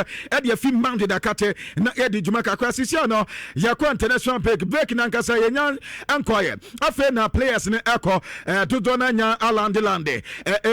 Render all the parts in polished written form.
aseɛ ɛde afi Madrid akate na yɛde dwuma kakra sisia no. Yɛkɔ international break, break nankasa yɛnya nkɔyɛ. Afei na players no ɛkɔ dodoɔ no anya alande lande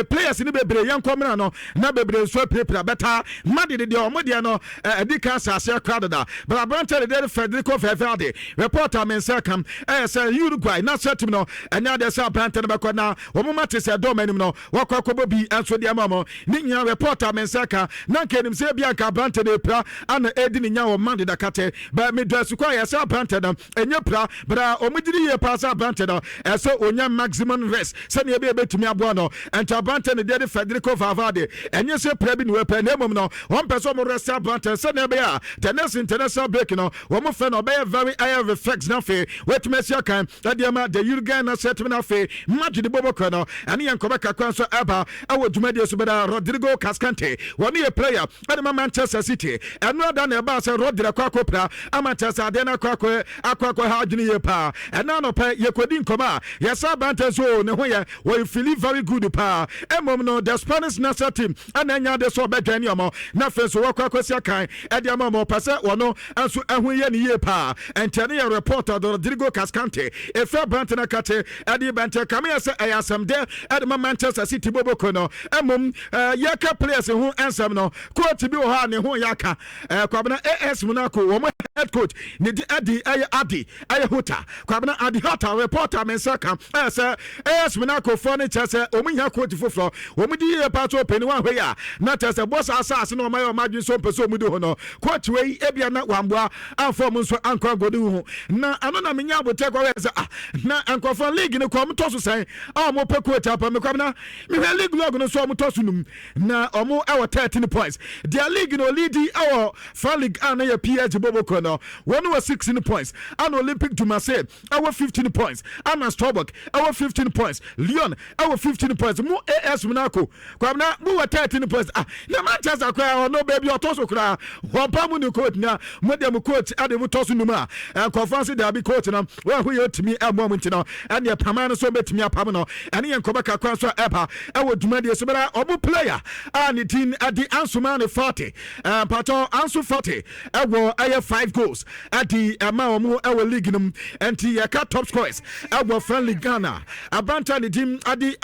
players no bebree. Yɛnkɔ mmra no na bebree nso apirapira bɛta. Madrid deɛ, ɔmo deɛ no ɛdi ka asase akora dada, but aberante de Federico Valverde, report a me nsa kam ɛyɛ sɛ Uruguay national team no, ɛnyɛ adeɛ sɛ aberante no bɛkɔ na wɔn ma te sɛ dɔm anim no wɔkɔ akɔbɔ bi nso deɛ ma mo ne nyinaa. Report a me nsa ka na nka anim sɛ ebi anka aberante no epira ana edi ne nya wɔ Madrid akate bɛ medɔ asukɔ a yɛsɛ aberante no ɛnyɛ pira bra. Ɔmo gyiri yie paa sɛ aberante no ɛsɛ onya maximum rest sɛnea ebi ebetumi aboa no. Nti aberante no deɛ de Federico Valverde, ɛnyɛ sɛ pira bi ne wɔpɛ, na emom no wɔn pɛ sɛ ɔmo rest aberante sɛnea ɛbɛyɛ a the next international break no, wɔn fɛ no ɔbɛyɛ very ɛyɛ reflex na afei wɔatumi asi akan ɛde ama the Uruguay national team. Na afei Madrid bɔbɔ kɔ no, ɛne yɛn nkɔmɔ kakra nso ɛba ɛwɔ dwumadie so bɛda. Rodrigo Cascante, wɔne yɛ player ɛde ma Manchester City. Ɛno ada na ɛbaa sɛ Rodri akɔ akɔpira ama kyerɛ sɛ adeɛ no akɔ akɔ ha adwene yie paa. Ɛno anɔpɛ yɛkɔdi nkɔmɔ a yɛsɛ aberante nso ne ho yɛ, wɔyɛ feeling very good paa. Mmom no, the Spanish national team ɛna ɛnya ade sɛ ɔbɛdwan ne ɔmɔ na afei nso wɔkɔ akɔsi akan ɛde ama ɔmɔ pɛ sɛ wɔno nso ɛho yɛ ne yie paa. Ɛnkyɛn ne yɛ reporter Rodrigo Cascante efi aberante no akate ɛde bɛnkyɛn kame yɛ sɛ ɛyɛ asɛm dɛ ɛde ma Manchester City boboko no. Mmom yɛka players ho nsɛm no, coach bi wɔ hɔ a ne ho yɛ aka Kwabena. AS Monaco wɔn head coach ne di ɛdi ɛyɛ Adi ɛyɛ Huta. Kwabena, Adi Huta, reporter me nsa ka ɛyɛ sɛ AS Monaco foɔ no kyerɛ sɛ wɔn nya coach foforɔ. Wɔn di yie paa so ɔpanin wɔn ahwɛ yi a na kyerɛ sɛ bɔs asase na wɔn ayɛ wɔn adwene so mpɛ sɛ wɔn di ho no, coach wei ebia na wamboa amfa wɔn nso ankɔ agodi ho. Na ɛno na menya abotɛ kɔ sɛ, ah, na nkɔfoɔ league no kɔ, wɔn tɔ so sɛn a wɔn pɛ coach apa me? Kwabena, mehwɛ league log no so, wɔn tɔ so num na wɔn ɛwɔ 13 points. Deɛ league no ɔleadi ɛwɔ fa league a na yɛ PSG boboko no, wɔn wɔ 16 points, ana Olympique de Marseille ɛwɔ 15 points, ana Strasbourg ɛwɔ 15 points, Lyon ɛwɔ 15 points. Mu AS Monaco, Kwabena, mu wɔ 13 points. Ah, na Manchester koraa ɔno baabi ɔtɔ so koraa, wɔn pa mu ne coach na mo deɛ mo coach ɛde mo tɔ so num a nkɔfoɔ nso dabi, coach no wɔn aho yɛ otumi ɛmoa mu, nti no ɛneɛ paman no so bɛtumi apam no. Ɛne yɛn nkɔmɔ kakra nso a ɛba ɛwɔ dwumadie so bɛrɛ. Ɔmo player a ne din ɛde Ansumane Fati, mpatɔ Ansu Fati, ɛwɔ ɛyɛ five goals ɛde ɛma wɔn ɛwɔ league no mu. Nti yɛka top scorers ɛwɔ French League Ghana, aberante ne din ɛde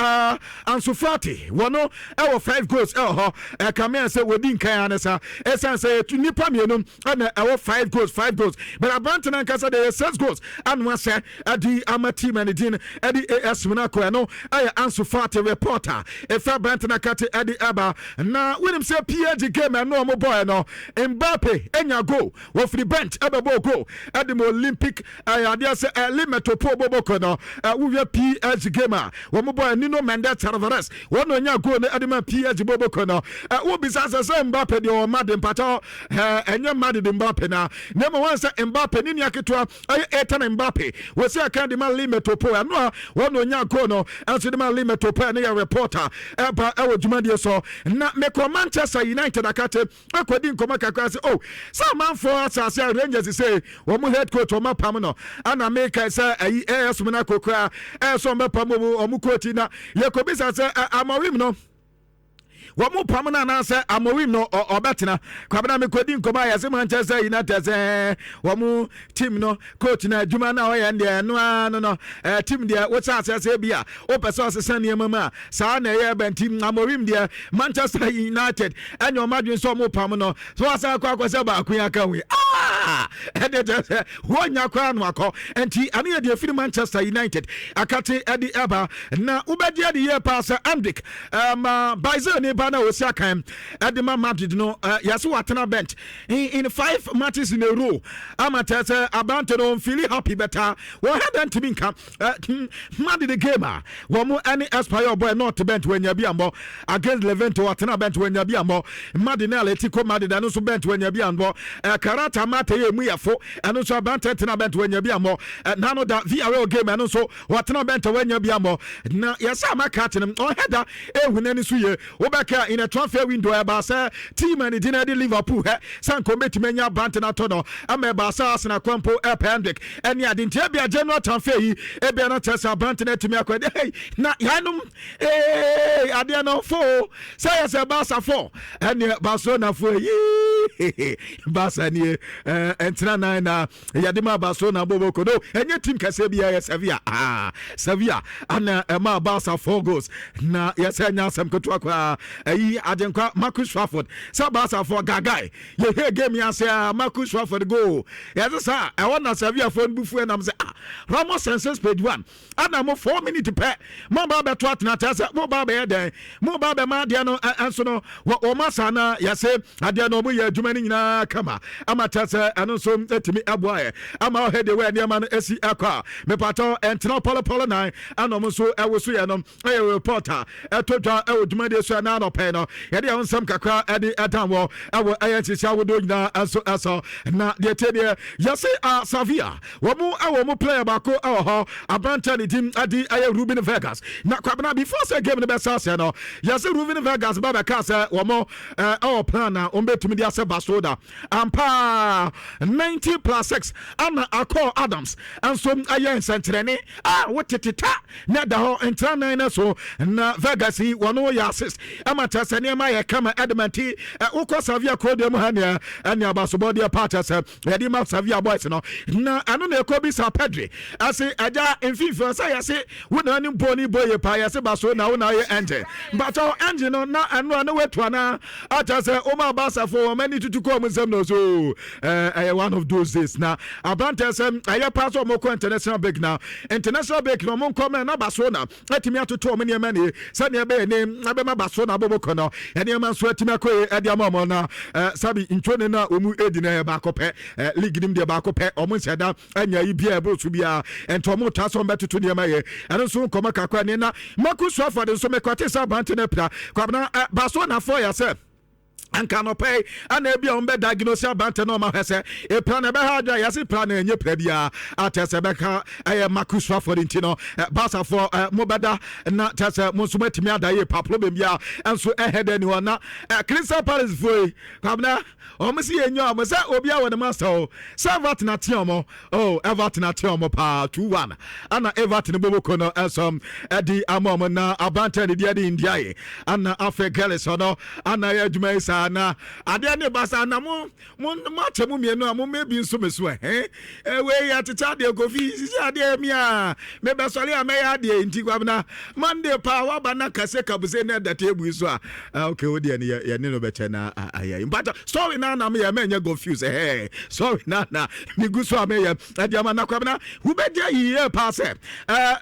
Ansu Fati, wɔn ɛwɔ five goals ɛwɔ hɔ. Ɛkame sɛ wɔdi nkan anasa ɛsiane sɛ yɛtu nipa mmienu ɛna ɛwɔ five goals, five goals, but aberante no ankasa deɛ yɛ six goals ano asɛ ɛde ama team ɛne din ɛde AS Monaco. Ɛno ɛyɛ Ansu Fati reporter ɛfɛ aberante no akate ɛde ɛba. Na wonim sɛ PSG game ɛno ɔmo bɔɔɛ no, Mbappe ɛnya goal, wɔfiri bench ɛbɛbɔ goal ɛde ma Olympic ɛyɛ adeɛ sɛ ɛle Metropole bɔbɔkɔ no. Wohwɛ PSG game a wɔn bɔ, Nuno Mendes Tavares, wɔn na ɔnya goal no ɛde ma PSG bɔbɔkɔ no. Wobisa sɛ Mbappe deɛ ɔma de mpatɔ ɛnyɛ mma de Mbappe na mmom wɔn sɛ Mbappe ne nua ketewa ɛyɛ Ethan Mbappe, wɔsi aka de ma Le Metropole, ɛno a wɔn na ɔnya goal no ɛnso de ma Le Metropole. Ne yɛ reporter ɛba ɛwɔ dwumadie so. Na mekɔ Manchester United akate akɔdi nkɔmɔ kakra sɛ, oh, sɛ amanfoɔ asase a Rangers sɛ wɔn head coach wɔn apam no, ana meka sɛ ɛyi AS Monaco koraa ɛyɛ sɛ wɔn bɛpam wɔn coach. Na yɛkɔbisa sɛ Amorim no wɔn pam no anaasɛ Amorim no ɔbɛtena. Kwabena, mekɔdi nkɔmɔ a yɛsɛ Manchester United sɛ wɔn team no coach na adwuma no a ɔyɛ deɛ ɛno ara no team deɛ wohyɛ aseɛ sɛ bi a wopɛ sɛ ɔsesa nneɛma mu a, saa na ɛyɛ bɛnti. Amorim deɛ, Manchester United ɛnyɛ ɔmo adwene sɛ ɔmo pam no so wasan akɔ akɔsɛ baako yi aka ho yi, ɛde kyerɛ sɛ wɔnya koraa no akɔ. Nti ɛno yɛ deɛ firi Manchester United akate ɛde ɛba. Na wobɛgye ade yie paa sɛ Endrick, Brazil ne ba no a wɔsi akan ɛde ma Madrid no, yɛsɛ watena bench in five matches in a row ama kyerɛ sɛ aberante no mfeeli happy bɛta wɔn ha dɛ ntumi nka Madrid game a wɔn ɛne Espanyol bɔ ɛnɔ bench, wɔanya bi ambɔ. Against Levante, wɔatena bench, wɔanya bi ambɔ. Madrid ne Atletico Madrid, ɛno nso bench, wɔanya bi ambɔ. Karata Mata. Aberante yɛ emu yɛ fo, ɛno nso aberante tena bɛnte wanya bi ammɔ. Nano da VRL game, ɛno nso wɔtena bɛnte wanya bi ammɔ. Na yɛsɛ ama krakye no ɔhɛ da ehu n'ani so yie. Wobɛka in a transfer window, ɛbaa sɛ team a ne din de Liverpool hɛ sɛ nka ɔmbɛtumi anya aberante no atɔ no, ama ɛbaa sɛ Arsenal kwan mpo ɛpɛ Endrick ɛne ade. Nti ebia general transfer yi ebia no kyerɛ sɛ aberante no atumi akɔ ɛde hei na yɛnom ee adeɛ no fo sɛ yɛ sɛ Barca fo ɛneɛ Barcelona fo yi, Barca nie ɛntena nan na yɛde ma Barcelona bɔbɔkɔ no. Ɛnyɛ team kɛseɛ bi, yɛ Sevilla. Ah, Sevilla ana ɛma Barca four goals na yɛsɛ nya asɛm ketewa koraa. Ɛyi agyenkwa Marcus Rashford sɛ Barca fo gagae yɛhwɛ game yi ase a, Marcus Rashford goal yɛsɛ saa ɛhɔ na Sevilla fo no bufu ɛnam sɛ, ah, Ramos senses page one ana mo 4 minute pɛ mo ba bɛto atena kyerɛ sɛ mo ba bɛyɛ dɛn, mo ba bɛma adeɛ no ɛnso no wɔn asa na yɛse adeɛ no ɔmo yɛ adwuma no nyinaa kama ama kyerɛ sɛ ɛno nso etumi ɛboa yɛ ama ɔhɛ de wɔ nneɛma no esi ɛkɔ a mepatɔ ɛntena pɔlɔpɔlɔ nan ɛna ɔmo nso ɛwɔ so yɛ no. Ɛyɛ report a ɛtɔ dwa ɛwɔ dwumadie so ɛna anɔpɛ no yɛde ɛho nsɛm kakra ɛde ɛdan wɔ ɛwɔ ɛyɛ nhyehyɛ ahodoɔ nyinaa ɛnso ɛsɔ. Na deɛ tie deɛ yɛse a Sevilla wɔn mu ɛwɔ mu player baako ɛwɔ hɔ, aberanteɛ ne din ɛde ɛyɛ Ruben Vegas. Na Kwabena, before sɛ game no bɛsa aseɛ no, yɛse Ruben Vegas ba bɛka sɛ wɔn ɛwɔ plan na wɔn bɛtumi de asɛ Barcelona ampa. 90 plus 6 ana Akor Adams nso ɛyɛ nsɛnkyerɛnne a wotete ta na ɛda hɔ nkyerɛ nan no so na Vegas yi wɔn yɛ assist ɛma kyerɛ sɛ nneɛma yɛ kama ɛde ma. Nti wokɔ Sevilla kuro deɛ mu ha neɛ ɛne abasobɔdeɛ pa kyerɛ sɛ yɛde ma Sevilla boys no. Na ɛno na ɛkɔ bisa Pedri ɛse agya mfimfini sɛ yɛse wo na anim bɔ ne bɔ yɛ pa, yɛse ba so na wo na yɛ engine mpakyɛw engine no na ɛno a ne watu anaa akyɛ sɛ woma Barcafoɔ wɔn ani tutu kɔɔ mu nsɛm no so. Ɛyɛ one of those days na aberanteɛ sɛ ɛyɛ paa sɛ ɔmɔkɔ international break, na international break na ɔmo nkɔ mɛ na Barcelona atumi atoto ɔmo nneɛma nie sɛdeɛ ɛbɛyɛ ne ɛbɛma Barcelona abɔbɔkɔ no nneɛma nso atumi akɔ yie ɛde ama ɔmo. Na sabi ntwone no a ɔmu edi no ɛyɛ baako pɛ league nim deɛ baako pɛ, ɔmo nhyɛ da anya yi bia ɛboro so biara, nti ɔmo ta sɛ ɔmo bɛtoto nneɛma yɛ. Ɛno nso nkɔmɔ kakra ne na Marcus Rashford nso mekɔte sɛ aberante no apira. Kwabena, Barcelona foɔ yɛ sɛ anka nɔpɛ yi ana ebi a wɔn bɛ diagnose aberante no, ɔma hwɛ sɛ epira na ɛbɛha adwa. Yɛsi pra na ɛnyɛ pra biara atɛ sɛ ɛbɛka ɛyɛ Marcus Rashford. Nti no Barcafoɔ mo bɛda na kyɛ sɛ mo nso mo atumi ada yie pa, problem biara nso ɛhɛ dɛ ni hɔ. Na Crystal Palace foɔ yi, Kwabena, wɔn si yɛ nwa wɔn sɛ obi a wɔ ne master o sɛ Everton ate wɔn o, Everton ate wɔn paa 2-1 ana Everton boboko no ɛsɔm ɛdi ama wɔn. Na aberante ne deɛ de Ndiaye ana afei Grealish ɔno ana yɛ adwuma yi saa na adeɛ ne ba saa na mo akyɛ mo mmienu a mo mma bi nso me so. Ɛhɛn, ɛwei yɛ kyekyɛ adeɛ Kofi sisi adeɛ mi a mebɛsɔre a mɛyɛ adeɛ. Nti Kwabena, Monday paa waba na kase kabuse na ɛda table yi so a, okay, wo deɛ no yɛ ne no bɛkyɛ na ayɛ mpata. Sorry na na meyɛ mɛnyɛ confuse. Ɛhɛn, sorry na na megu so a meyɛ ɛde ama. Na Kwabena, wobɛgye yiyɛ paa sɛ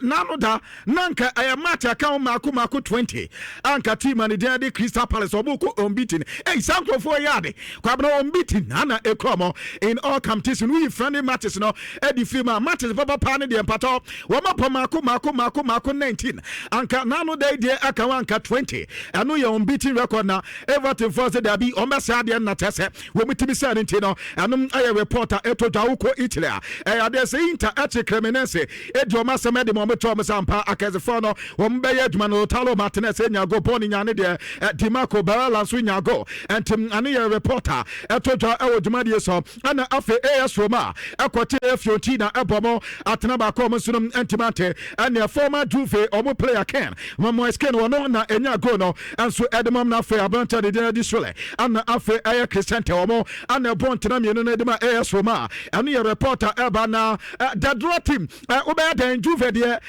nano da na nka ɛyɛ match aka ho maako maako 20 anka team a ne din de Crystal Palace ɔmo kɔ unbeaten. Ɛyi saa nkurɔfoɔ yɛ ade. Kwabena, unbeaten ana ekura ɔmo in all competition. Woyi friendly matches no ɛde firi mu a, matches papapa ne deɛ mpatɔ wɔn apɔ maako maako maako maako 19 anka nano da yi deɛ aka ho anka 20. Ɛno yɛ unbeaten record. Na Everton fɔ sɛ dabi, wɔn bɛsɛ adeɛ no na kyɛ sɛ wɔn timi sɛ no. Nti no ɛnom ɛyɛ report a ɛtɔ dwa. Wokɔ Italy a, ɛyɛ adeɛ sɛ Inter ɛkye Cremonese ɛdi wɔn asɛm ɛde ma wɔn kyɛ wɔn sɛ ampa akɛsefoɔ no wɔn bɛyɛ adwuma no. Lautaro Martinez nya goal, bɔɔl nya ne deɛ, Dimarco Barella nso nya goal, ɛnti ano yɛ report a ɛtɔ dwa ɛwɔ dwumadie so. Ɛna afei AS Roma ɛkɔte Fiorentina ɛbɔ mo atena baako, ɔmo nso no ntoma ante. Ɛnea former Juve ɔmo player Ken Moise Kean wɔno na ɛnya goal no ɛnso ɛde mɔm. Na afei aberante de din adi Sole ana afei ɛyɛ Cristante ɔmo ana ɛbɔ ntena mmienu no de ma AS Roma. Ɛno yɛ report a ɛba. Na the draw team wobɛyɛ dɛn? Juve deɛ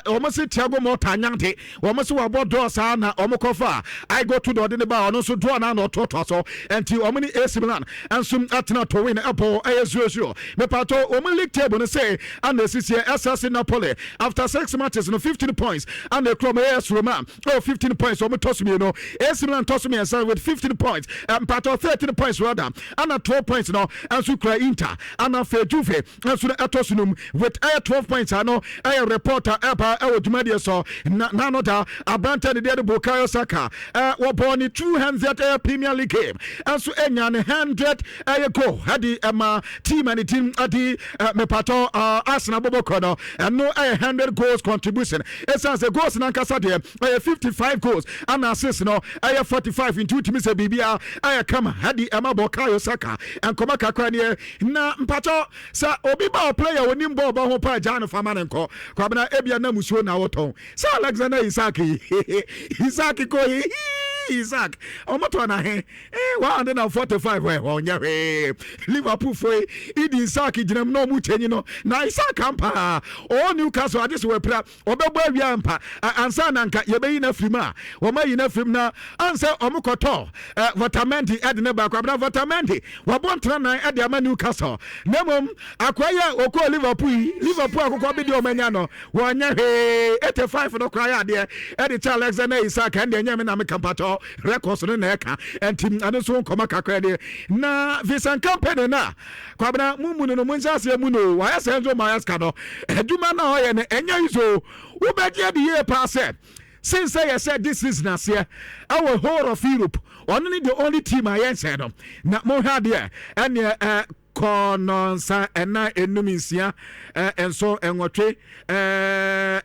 ɔmo se Thiago Motta nyante, wɔn nso wɔabɔ draw saa na wɔn kɔfa Igor Tudor de ne ba, ɔno nso draw na ɔtoatoa so. Nti wɔn ne AC Milan nso atena to win ɛbɔ ɛyɛ 0-0. Mepatɔ wɔn league table no sɛ ana esisi SSC Napoli after six matches no 15 points ana ekura wɔn. AS Roma oh 15 points, wɔn tɔ so mmienu. AC Milan tɔ so mmiɛnsa with 15 points, mpatɔ 13 points rather, ana 12 points no nso kura Inter, ana afei Juve nso no ɛtɔ so num with ɛyɛ 12 points. Ano ɛyɛ report a ɛba ɛwɔ dwumadie so. Na nano da aberante ne deɛ de Bukayo Saka wɔbɔ ne 200 ɛyɛ Premier Premier League game ɛnso enya ne 100 ɛyɛ goal ɛde ɛma team ɛne team ɛde mepatɔ Arsenal bɔbɔ kɔ no. Ɛno ɛyɛ 100 goals contribution, ɛsiane sɛ goals nankasa deɛ ɛyɛ 55 goals ana assist no ɛyɛ 45, nti wotumi sɛ biribia ɛyɛ kama ɛde ɛma Bukayo Saka. Nkɔmɔ kakra neɛ na mpatɔ sɛ obi ba player onim bɔɔl bɔ ho pa gya no fama ne nkɔ. Kwabena, ebia na musuo na wotɔn sɛ Alexander Isak yi, Isak kɔ yi, Isak ɔmotɔ na he 145 ɛ ɔnyɛ hwee. Liverpool fo yi idi Isak gyina mu na ɔmo kyɛnyi no na Isak ampa ɔwɔ Newcastle agye sɛ wɔapira ɔbɛbɔ awia mpa ansa na nka yɛbɛyi no afiri mu a wɔma yi no afiri mu na ansɛ ɔmo kɔtɔ Otamendi ɛde ne baako. Abena Otamendi wɔbɔ ntena nan ɛde ama Newcastle, na mmom akoa yi a ɔkɔɔ Liverpool yi, Liverpool akokɔ bi deɛ ɔmanya no wɔnyɛ hwee. 85 no koraa yɛ adeɛ ɛde kyɛ Alexander Isak. Ɛnde ɛnyɛ me na meka, mpatɔ records no na ɛka, ɛnti ɛno nso nkɔmɔ kakra deɛ na Vincent Kompany no a Kwabena mu mu no no mu nhyɛ aseɛ mu no wɔayɛ sɛ Enzo Maresca no adwuma no a ɔyɛ no ɛnyɛ yi so. Wobɛgye adi yie paa sɛ since sɛ yɛsɛ this season aseɛ ɛwɔ whole of Europe, ɔno ne the only team a yɛnhyɛ no na mohwɛ adeɛ ɛneɛ kɔnɔnsa ɛnan enum nsia nso nwɔtwe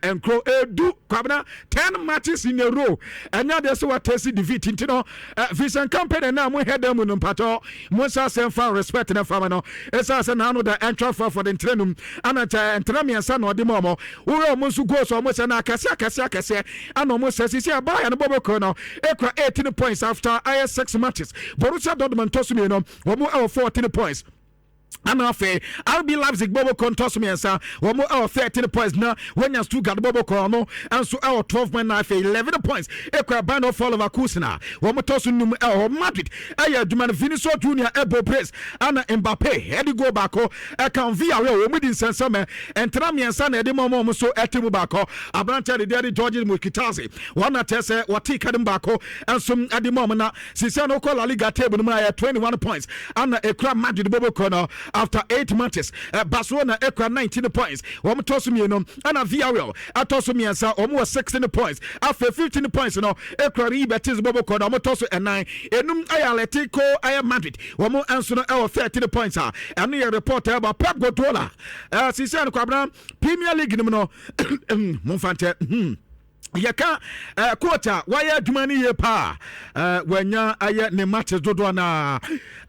nkuro edu. Kwabena, 10 matches in a row, ɛnyɛ adeɛ sɛ watɛsi defeat. Nti no Vincent Kompany na mo hɛda mu no, mpatɔ mo nsa asɛm fa respect ne fama no, ɛsiane sɛ naano da ɛntwa fa for de ntena num ana kyɛ ntena mmiɛnsa na ɔde ma ɔmɔ woyɛ ɔmo nso goals ɔmo sɛ no akɛseɛ akɛseɛ akɛseɛ ana ɔmo sɛ sisi abaa no bɔbɔ no ekura 18 points after ayɛ six matches. Borussia Dortmund tɔ so mmienu, wɔn ɛwɔ 14 points, ana afei RB Leipzig bɔbɔ kɔ ntɔ so mmiɛnsa, wɔn ɛwɔ 13 points, na wɔnya Stuttgart bɔbɔ kɔ no nso ɛwɔ 12 point, na afei 11 points ekura Bayer 04 Leverkusen a wɔn tɔ so num ɛwɔ. Madrid ɛyɛ adwuma no, Vinicius Junior ɛbɔ brace ana Mbappe ɛde goal baako ɛka. Villarreal wɔn di nsɛnsɛmɛ, ntena mmiɛnsa na ɛde mu ɔmo nso ɛte mu baako. Aberanteɛ de de George Mkhitaryan wɔn na kyerɛ sɛ wɔte ka de mu baako nso ɛde mu ɔmo. Na sisi a no kɔ La Liga table no mu ayɛ 21 points ana ekura Madrid bɔbɔ kɔ no after eight matches. Barcelona ekura 19 points, wɔn tɔ so mmienu, ɛna Villarreal atɔ so mmiɛnsa, wɔn wɔ 16 points. Afei 15 points no ekura Real Betis bɔbɔ kɔ no, wɔn tɔ so ɛnan. Enum ɛyɛ Atletico ɛyɛ Madrid, wɔn nso no ɛwɔ 13 points a ɛno yɛ report ɛba. Pep Guardiola sisi a no kwabena Premier League no mu no, mo nfa nkyɛn yɛka coach a wayɛ adwuma no yie paa, wanya ayɛ ne matches dodoɔ na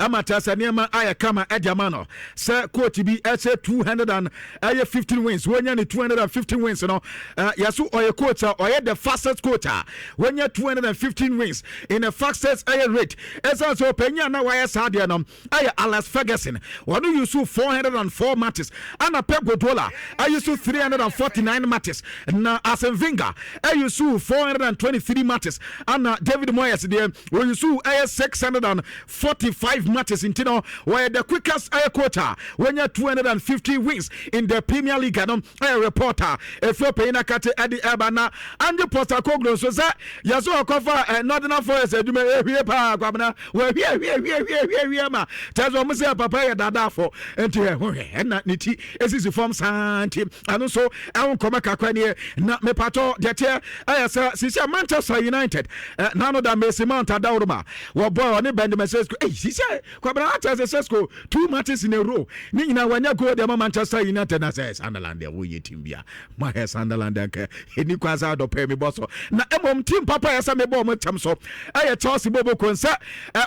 ama kyerɛ sɛ nneɛma ayɛ kama ɛde ama no sɛ coach bi ɛsɛ 200 and ɛyɛ 15 wins. Wanya ne 215 wins no, yɛso ɔyɛ coach a ɔyɛ the fastest coach a wanya 215 wins in the fastest ɛyɛ rate, ɛsiane sɛ ɔpanyin a na wayɛ saa deɛ no ɛyɛ Alex Ferguson, wɔno use 404 matches, ana Pep Guardiola ayi so 349 matches, na Arsene Wenger ɛyi so 423 matches, ana David Moyes deɛ wɔyi so ɛyɛ 645 matches. Nti no wɔyɛ the quickest ɛyɛ coach a wɔnya 250 wins in the Premier League no. Ɛyɛ reporter efiri ɔpanyin akate ɛde ɛba. Na Ange Postecoglou nso sɛ yɛsɛ ɔkɔfa Nottingham Forest adwuma ehwie paa. Kwamina wɔahwie hwie hwie hwie hwie hwie ma kyerɛ sɛ ɔmo sɛ papa yɛ dadaafo, nti ɛ ho hwɛ ɛna ne ti esisi fam saa, nti ɛno nso ɛho nkɔmɔ kakra nie. Na mepatɔ deɛ teɛ ɛyɛ sɛ sisi Manchester United nano da Mason Mount adaworoma wɔbɔ ɔne Benjamin Sesko. Ɛyi sisi Kwabena akyɛ sɛ Sesko two matches in a row ne nyinaa wɔnyɛ goal deɛ ma Manchester United. Na sɛ Sunderland deɛ wɔyɛ team bia mahɛ Sunderland anka ɛni kwan sɛ adɔpɛ mi bɔ so, na mmom team papa yɛ sɛ mebɔ ɔmo kyɛm so ɛyɛ Chelsea bɔbɔ kon sɛ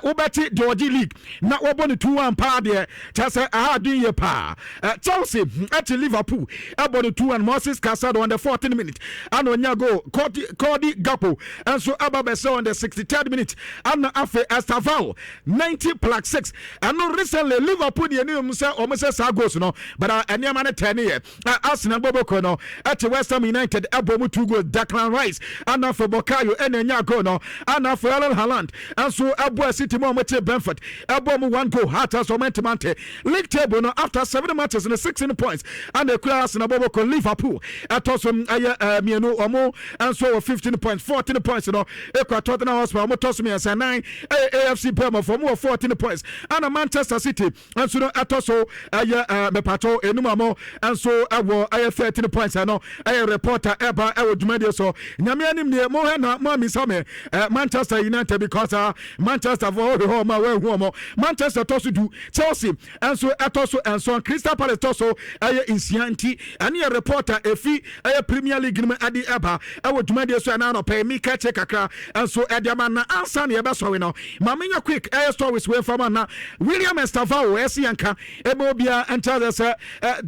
wobɛte deɛ ɔgye league na wɔbɔ no 2-1 paa deɛ kyerɛ sɛ aha adwen yie paa. Chelsea ɛte Liverpool ɛbɔ no 2-1. Moses Caicedo on the 14 minute ana onya goal. Cody Gakpo nso aba bɛsɛ on the 63rd minute, ana afei Estevao 90 plus 6. Ɛno recently Liverpool deɛ anim sɛ ɔmo sɛ saa goals no, but nneɛma no tɛ ne yɛ. Arsenal bɔbɔkɔ no ɛte West Ham United ɛbɔ mu two goals. Declan Rice ana afei Bukayo ɛna anya goal no, ana afei Erling Haaland nso ɛbɔ City mu a ɔmo te Brentford ɛbɔ mu one goal. Hata so ɔmo ntimante league table no after seven matches no, 16 points ana ekura Arsenal bɔbɔkɔ. Liverpool ɛtɔ so ɛyɛ mmienu ɔmo. nso wɔ 15 points. 14 points no ekura Tottenham Hotspur. Wɔn tɔ so mmiɛnsa. Nine ɛyɛ AFC Bournemouth, wɔn wɔ 14 points, ɛna Manchester City nso no ɛtɔ so ɛyɛ mepatɔ enum a mo nso ɛwɔ ɛyɛ 13 points. Ɛno ɛyɛ reporter ɛba ɛwɔ dwumadie so. Nyame anim nie, mo hɛ na mo amisa me Manchester United, because Manchester fo ɔhwɛ hɔ ɔmo a wɔahu ɔmo. Manchester tɔ so 10, Chelsea nso ɛtɔ so 7, Crystal Palace tɔ so ɛyɛ 6. Nti ɛne yɛ reporter efi ɛyɛ Premier League no mu ɛde ɛba ɛwɔ dwumadie so. Ɛna anɔpɛ mi kɛkyɛ kakra nso ɛde ama na ansa na yɛbɛsɔre no, maame nya quick ɛyɛ stories wei fama na William Estavao ɛsi yɛn ka ɛbɛ obiara nkyɛn sɛ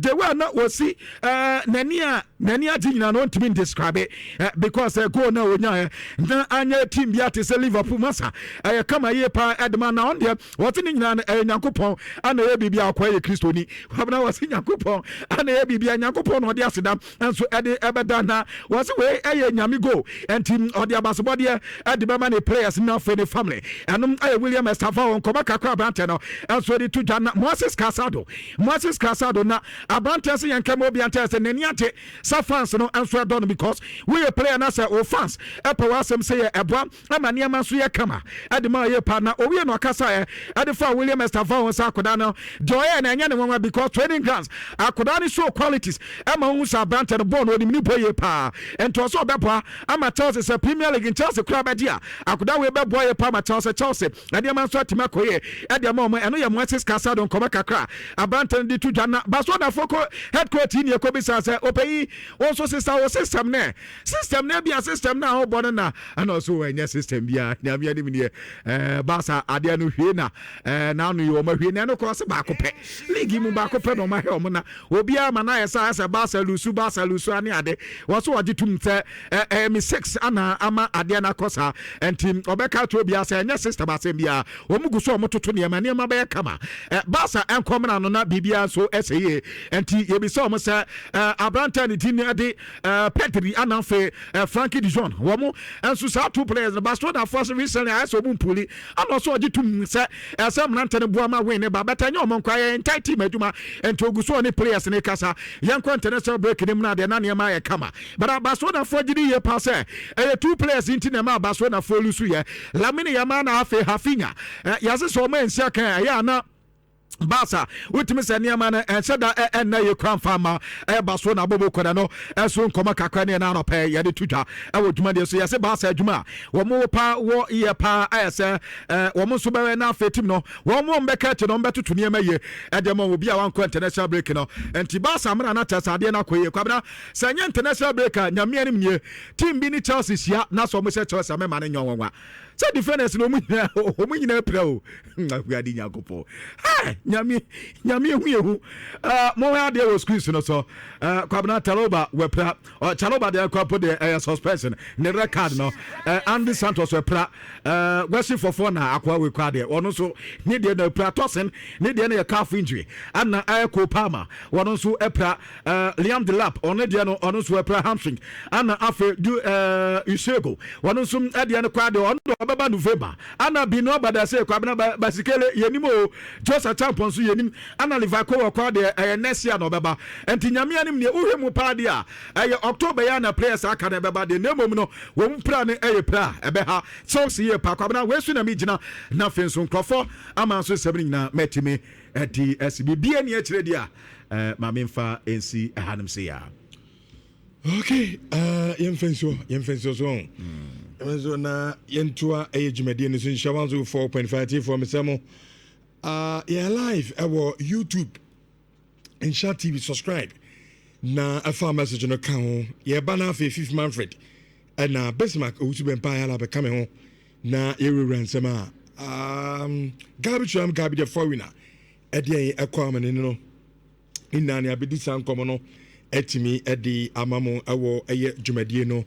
the way na wɔsi n'ani a n'ani agye nyinaa no, ɔntumi describe because goal na onya na anyɛ team bi ate sɛ Liverpool masa ɛyɛ kama yie paa ɛde ma na ɔn deɛ wɔte ne nyinaa no ɛyɛ Nyankopɔn ana ɛyɛ biribi akɔ ɛyɛ Kristoni wabena wɔse Nyankopɔn ana ɛyɛ biribi a Nyankopɔn na ɔde aseda nso ɛde ɛbɛda na wɔse wei ɛyɛ Nyame goal, nti ɔde abasobɔdeɛ ɛde bɛma ne players na afei ne family. Ɛnom ɛyɛ William Estevao nkɔmɔ kakra aberantɛ no ɛnso de to dwa. Na Moises Caicedo, Moises Caicedo na aberantɛ sɛ yɛn kɛmɛ obi antɛ sɛ n'ani agye sɛ fans no nso ɛdɔ no, because woyɛ player na sɛ o fans ɛpɛ w'asɛm sɛ yɛ ɛboa ama nneɛma nso yɛ kama ɛde ma yɛ pa. Na owie no ɔkasa ɛ ɛde fa William Estevao nsa akɔda no deɛ ɔyɛ na ɛnyɛ ne nwanwa, because training grounds akɔda no show qualities ɛma ohun sɛ aberantɛ no bɔɔl no onim ne bɔ yie paa. Nti ɔsɛ ɔbɛboa ama Chelsea sɛ Premier League Chelsea kora bɛgye a, akɔda wei bɛboa yɛ paa ama Chelsea. Chelsea nneɛma nso atumi akɔ yie ɛde ama ɔmo. Ɛno yɛ Moises Caicedo nkɔmɔ kakra aberantɛ no de to dwa. Na Barcelona fo ko head coach yi ne ɛkɔ bisa sɛ ɔpɛyi wɔn nso sisa wɔ system ne system ne bia system na ɔbɔ no na ɛna ɔso ɛnyɛ system bia. Nyame anim neɛ Barca adeɛ no hwie na n'ano yi wɔn ahwie na ɛno kɔ ɔsɛ baako pɛ league mu, baako pɛ na wɔn ahwɛ wɔn na obiara ma na ayɛ sɛ ayɛ sɛ Barca lose, Barca lose ane ade. Wɔso wɔgye tum sɛ ɛɛ mistakes ana ama adeɛ no akɔ saa, nti ɔbɛka ato obiara sɛ ɛnyɛ system asɛm biara. Wɔn gu so a wɔtoto nneɛma, nneɛma bɛyɛ kama. Barca nkɔmina no na biribiara nso ɛsɛ yie. Nti yɛbisa wɔn sɛ aberante ne din de Pedri ana afei Frenkie de Jong, wɔn nso saa two players no, Barcelona fo so recently ayɛ sɛ wɔn mpuli ana ɔso ɔgye tum sɛ ɛsɛ mmerante no boa ma win ne ba bɛtɛ nyɛ ɔmo nkwa yɛ entire team adwuma. Nti ogu so ɔne players ne kasa. Yɛnkɔ international break ne mu na adeɛ na nneɛma ayɛ kama, but Barcelona fo gye di yie pa sɛ ɛyɛ two players nti na ɛma Barcelona fo lose yɛ Lamine Yamal na afei Raphinha. Yɛase sɛ ɔmo ansia kan ɛyɛ ana Barca wotumi sɛ nneɛma no ɛnhyɛ da ɛnna yɛ kura nfa ma ɛba so na abobo kɔda no ɛso nkɔmɔ kakra ne ɛna anɔpɛ yɛde to dwa ɛwɔ dwumadeɛ so. Yɛsɛ Barca adwuma a wɔn pa wɔ yɛ paa ayɛ sɛ wɔn nso bɛwɛ na afei team no wɔn bɛka akyi no wɔn bɛtoto nneɛma yie ɛde ma obi a wankɔ international break no. Nti Barca amena na kyɛ sɛ adeɛ no akɔ yie. Kwabena, sɛ nyɛ international break a, Nyame anim nie, team bi ne Chelsea hyia na sɛ wɔn hyɛ Chelsea amɛma no nyɛ wɔn sɛ defenders no wɔn nyinaa pira o. Awurade Nyankopɔn, Nyame, Nyame ehu ehu. Mo hɛ adeɛ wɔ screens no so. Kwabena, Chalobah wɛpra. Chalobah deɛ kɔ po deɛ ɛyɛ suspension ne red card no. Andrey Santos wɛpra. Wesley Fofana akɔa wei kɔ adeɛ, ɔno nso ne deɛ na pira. Tosin ne deɛ no yɛ calf injury, ɛna ɛyɛ Cole Palmer, wɔno nso ɛpira. Liam Delap, ɔno deɛ no ɔno nso ɛpira hamstring, ɛna afei du Isego, wɔno nso ɛdeɛ no kɔ adeɛ, ɔno deɛ ɔbɛba November, ana Benoit Badiashile, Kwabena, Basikele yɛnim o, Joseph Champon nso yɛnim, ana Levi Colwill kɔ adeɛ, ɛyɛ next year na ɔbɛba. Nti Nyame anim neɛ wohwɛ mu paa deɛ a ɛyɛ October yɛ na players aka na ɛbɛba deɛ, na mmom no wɔn pra no ɛyɛ pra a ɛbɛha Chelsea yie paa. Kwabena, wei so na mi gyina na afei nso nkurɔfoɔ ama nso nsɛm no nyinaa mɛtumi ɛde ɛsi biribi ani akyerɛ deɛ a maame nfa nsi ɛhanom se ya. Okay, yɛmfa nsuo so ɔn yɛmfa nsuo na yɛntoa ɛyɛ dwumadie no so. Nhyɛ 104.5 tiefoɔ mesɛ mo yɛ live ɛwɔ YouTube, Nhyɛ TV. Subscribe na ɛfa message no ka ho. Yɛba no afei Fif Manfred ɛna Bismarck Owusu Bɛmpa yɛala bɛka me ho na yɛwurawura nsɛm a Gabi Tuam Gabi the foreigner ɛdeɛn ɛkɔ amane no nyinaa ne abɛdi saa nkɔmmɔ no atumi ɛde ama mo ɛwɔ ɛyɛ dwumadie no.